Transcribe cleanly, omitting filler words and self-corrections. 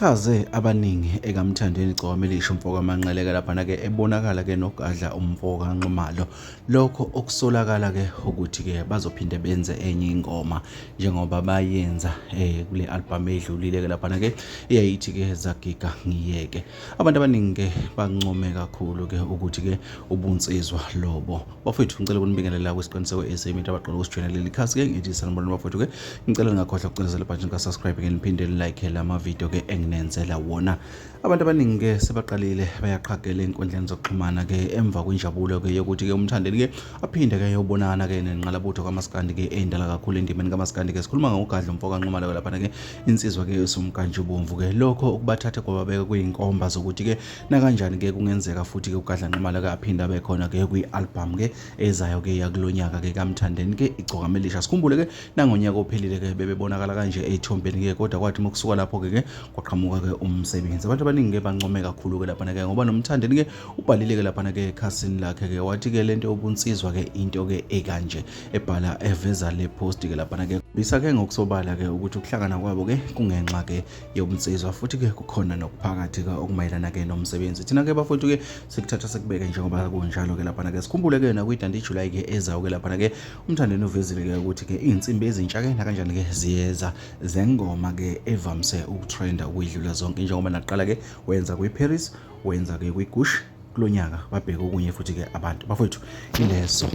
Ichaze abaningi ekaMthandeni Gcokamelisha umfoka Manqele ke laphana ke ebonakala ke noGadla umfoka Nxumalo. Lokho okusolakala ke ukuthi ke bazophinde benze enye ingoma njengoba bayenza kule album edlulile ke laphana ke eyayithi ke Zagiga Ngiyeke. Abantu abaningi ke bancome kakhulu ke ukuthi ke ubunsizwa lobo. Bafowethu, ngicela ukunibingelela kwisiqiniseko esimi into abaqala ukusijoyina leli khasi ke ngithi sanibonani bafowethu ke. Ngicela ningakhohlwa ukucindezela ibutton ka subscribe ke niphinde like lama video ke enginenzela wona. Abantu abaningi ke sebaqalile bayaqhagela enkundleni zokuxhumana ke emva kwenjabulo ke yokuthi ke uMthandeni ke aphinde ke yobonana ke nenqalabutho kaMaskandi ke endala kakhulu endimeni kaMaskandi ke. Sikhuluma ngoGadla umfoka Nxumalo ke laphana ke, insizwa ke esumkantshubomvu ke. Lokho ukubathatha kwababeka kuyinkomba zokuthi ke nakanjani ke kungenzeka futhi ke uGadla Nxumalo ke aphinde abe khona ke kwi-album ke ezayo ke yakulonyaka ke kaMthandeni ke Igcokama Elisha. Sikhumbule ke nangonyaka ophelile ke bebebonakala kanje ey'thombeni ke, kodwa kwathi uma kusuka lapho ke ke kwaqhamuka ke umsebenzi. Abantu abaningi ke bancome kakhulu ke laphana ke ngoba noMthandeni ke ubhalile ke laphana ke ekhasini lakhe ke, wathi ke lento yobunsizwa ke into ke ekanje, ebhala eveza le post ke laphana ke bisa ke ngokusobala ke ukuthi ukuhlangana kwabo ke kungenxa ke yobunsizwa, futhi ke kukhona nokuphakathi ke okumayelana ke nomsebenzi. Thina ke bafowethu ke sikuthatha sikubeke njengoba kunjalo ke laphana ke. Sikhumbule ke nakwi-Dundee July ke ezayo ke laphana ke uMthandeni uvezile ke ukuthi ke iy'nsimbi ezintsha ke nakanjani ke ziyeza zengoma ke evamise ukutrenda ukuyidlula zonke, njengoba naqala ke wenza kwi-Paris, wenza ke kwi-Gush. Kulonyaka babheke okunye futhi ke abantu bafowethu ileso.